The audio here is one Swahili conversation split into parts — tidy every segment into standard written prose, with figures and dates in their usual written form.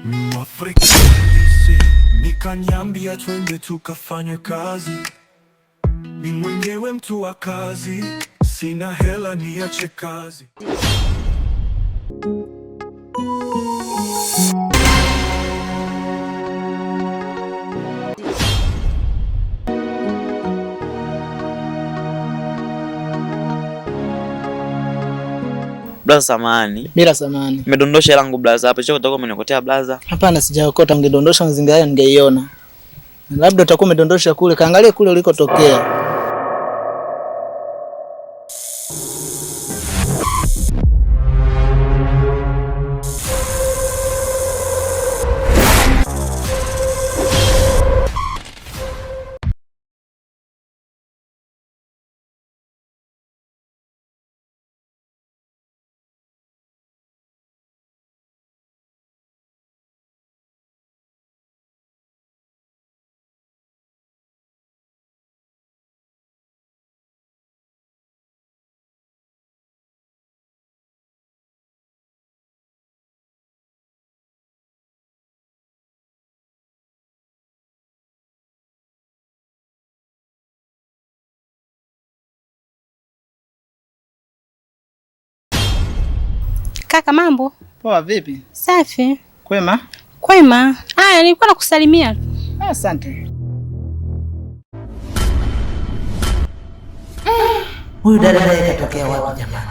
Mwafrika nikanyambia twende tukafanye kazi. Ni mwenyewe mtu wa kazi, sina hela niache kazi. Blaza samahani. Bila samahani. Nimedondosha hela yangu blaza hapo. Sio utakuwa umeniokotea blaza. Hapana, sijaokota. Ungedondosha mazingira hayo ningeiona. Labda utakuwa umedondosha kule. Kaangalie kule ulikotokea. Kaka, mambo? Poa, vipi? Safi. Kwema? Kwema. Haya, nilikuwa nakusalimia. Asante. Huyu dada naye katokea wapi jamani?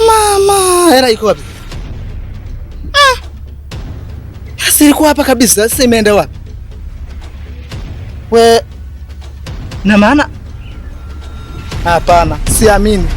Mama, hela iko wapi? Sasa ilikuwa hapa kabisa, sasa imeenda wapi? We na maana hapana, siamini.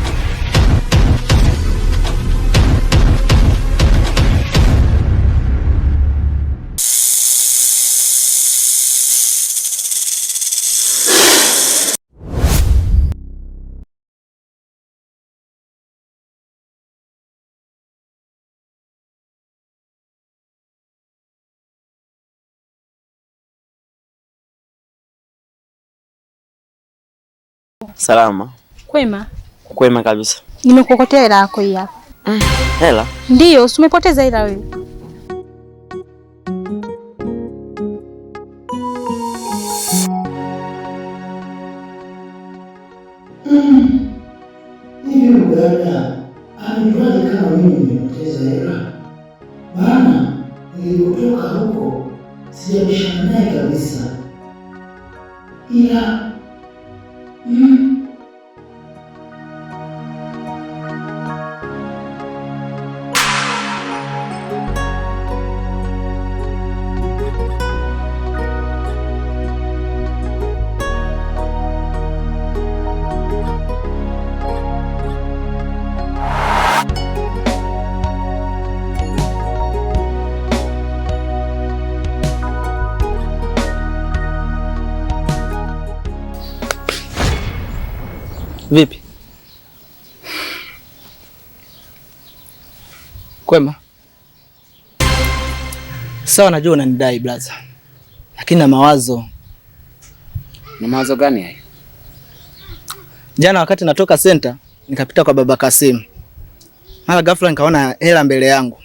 Salama. Kwema. Kwema kabisa. Nimekuokotea hela yako hii hapa. Hela? Ndio, si umepoteza hela wewe. Hivi dada amejuaje kama mimi nimepoteza hela? Maana nilipotoka huko sijabishana naye kabisa, ila Vipi? Kwema. Sawa, najua unanidai blaza, lakini na mawazo. Na mawazo gani hayo? Jana wakati natoka center nikapita kwa baba Kasim, mara ghafla nikaona hela mbele yangu,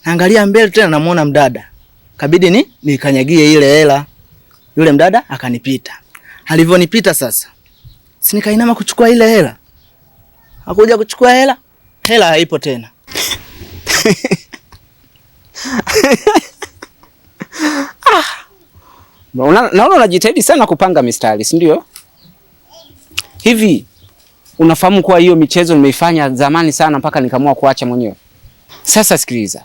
naangalia mbele tena namuona mdada, kabidi ni nikanyagie ile hela. Yule mdada akanipita. Alivyonipita sasa, si nikainama kuchukua ile hela. Hakuja kuchukua hela, hela haipo tena. Naona unajitahidi sana kupanga mistari, si ndio? Hivi unafahamu kuwa hiyo michezo nimeifanya zamani sana mpaka nikaamua kuacha mwenyewe. Sasa sikiliza.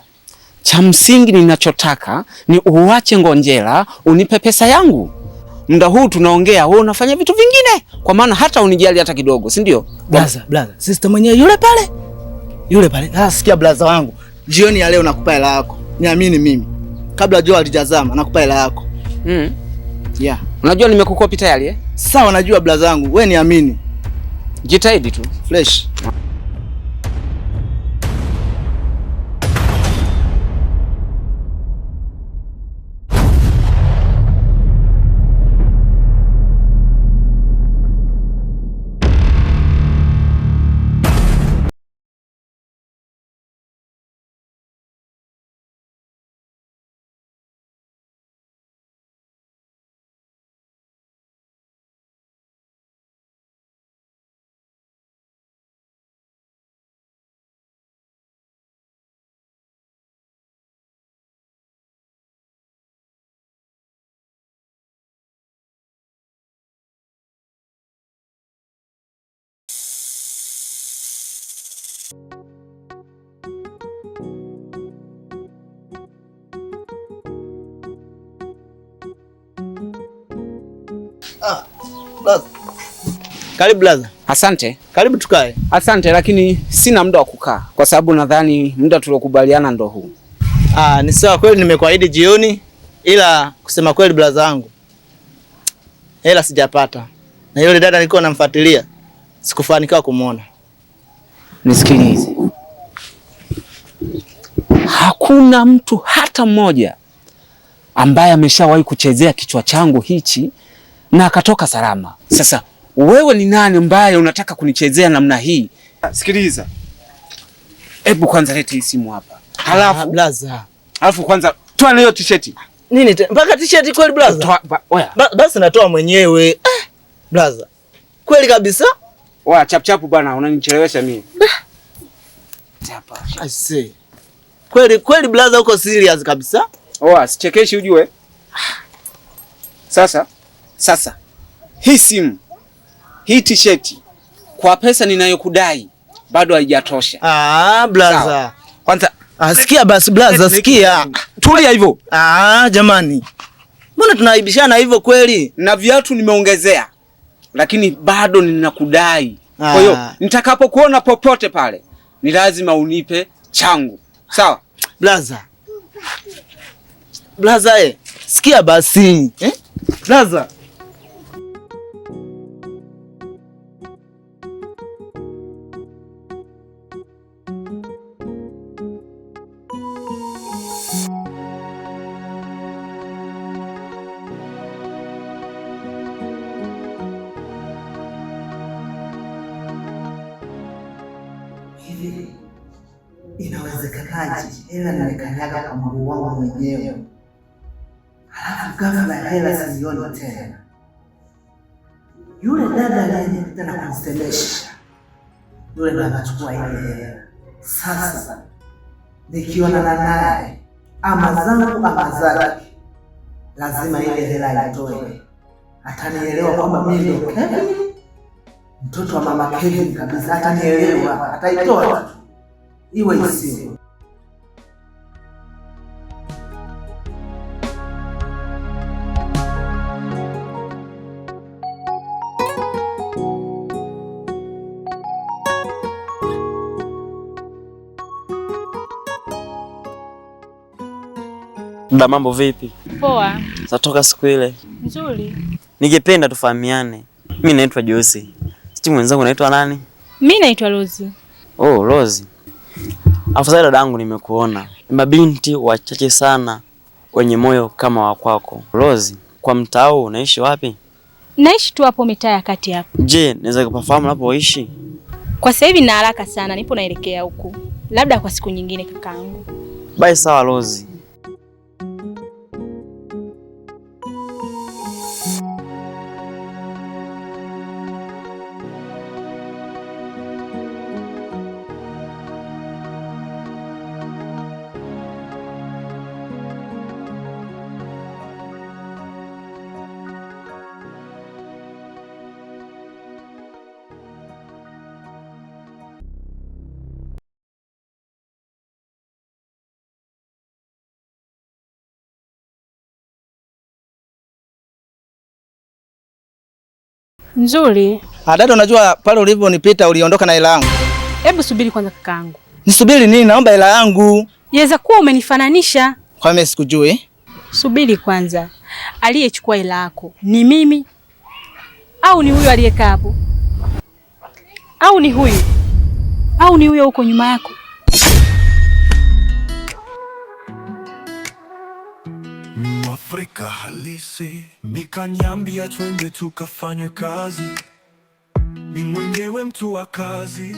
Cha msingi ninachotaka ni uache ngonjera, unipe pesa yangu. Muda huu tunaongea, wewe unafanya vitu vingine, kwa maana hata unijali hata kidogo, si ndio? Blaza, blaza, sister mwenyewe yule pale. Yule pale. Ah, sikia blaza wangu. Jioni ya leo nakupa hela yako. Niamini mimi. Kabla jua halijazama nakupa hela yako. Yeah. Unajua nimekukopi tayari eh? Sawa, najua blaza wangu. Wewe niamini. Jitahidi tu. Fresh. Ah, brother. Karibu brother. Asante. Karibu tukae. Asante, lakini sina muda wa kukaa kwa sababu nadhani muda tuliokubaliana ndo huu. Ah, ni sawa kweli nimekuahidi jioni, ila kusema kweli brother wangu, hela sijapata. Na yule dada nilikuwa namfuatilia sikufanikiwa kumuona. Nisikilize. Hakuna mtu hata mmoja ambaye ameshawahi kuchezea kichwa changu hichi na akatoka salama. Sasa wewe ni nani ambaye unataka kunichezea namna hii? Sikiliza. Hebu kwanza leta hii simu hapa. Halafu brother. Halafu kwanza toa hiyo t-shirt. Nini mpaka t-shirt kweli brother? Toa, oya. Basi natoa mwenyewe. Brother. Kweli kabisa? Oya, chap chap bwana, unanichelewesha mimi. Hapa. I see. Kweli kweli brother, uko serious kabisa? Oa, sichekeshi ujue. Sasa hii simu, hii t-shirt kwa pesa ninayokudai bado haijatosha. Ah, brother. Kwanza sikia basi brother, sikia. Tulia hivyo. Ah, jamani. Mbona tunaibishana hivyo kweli? Na viatu nimeongezea, lakini bado ninakudai. Kwa hiyo nitakapokuona popote pale ni lazima unipe changu. Sawa? Brother. Brother, sikia basi. Eh? Brother. Hivi inawezekanaje hela nimekanyaga kwa mguu wangu mwenyewe, halafu ghafla hela sizioni tena? Yule dada aliyenipita na kunisemesha, yule ndo anachukua ile hela. Sasa nikionana naye ama zangu ama zake, lazima ile hela aitoe. Atanielewa kwamba mimi ndo Kevin, mtoto wa mama Kevin kabisa. Atanielewa, ataitoa tu, iwe isiwe. Dada, mambo vipi? Poa. Satoka siku ile. Nzuri. Ningependa tufahamiane. Mimi naitwa Josi. Sisi mwenzangu naitwa nani? Mimi naitwa Rozi. Oh, Rozi. Afadhali dadangu nimekuona. Mabinti wachache sana wenye moyo kama wa kwako. Rozi, kwa mtaa huu unaishi wapi? Naishi tu hapo mitaa ya kati hapo. Je, naweza kupafahamu unapoishi? Kwa sasa hivi na haraka sana, nipo naelekea huku. Labda kwa siku nyingine kakaangu. Bye, sawa Rozi. Nzuri. Dada, unajua pale ulivyonipita uliondoka na hela yangu. Hebu subiri kwanza kakaangu. Nisubiri nini? Naomba hela yangu. Yaweza kuwa umenifananisha. Kwa mimi sikujui. Subiri kwanza. Aliyechukua hela yako ni mimi au ni huyu aliyekaa hapo? Au ni huyu? Au ni huyo huko nyuma yako? Mwafrika halisi nikanyambia twende tukafanye kazi, ni mwenyewe mtu wa kazi.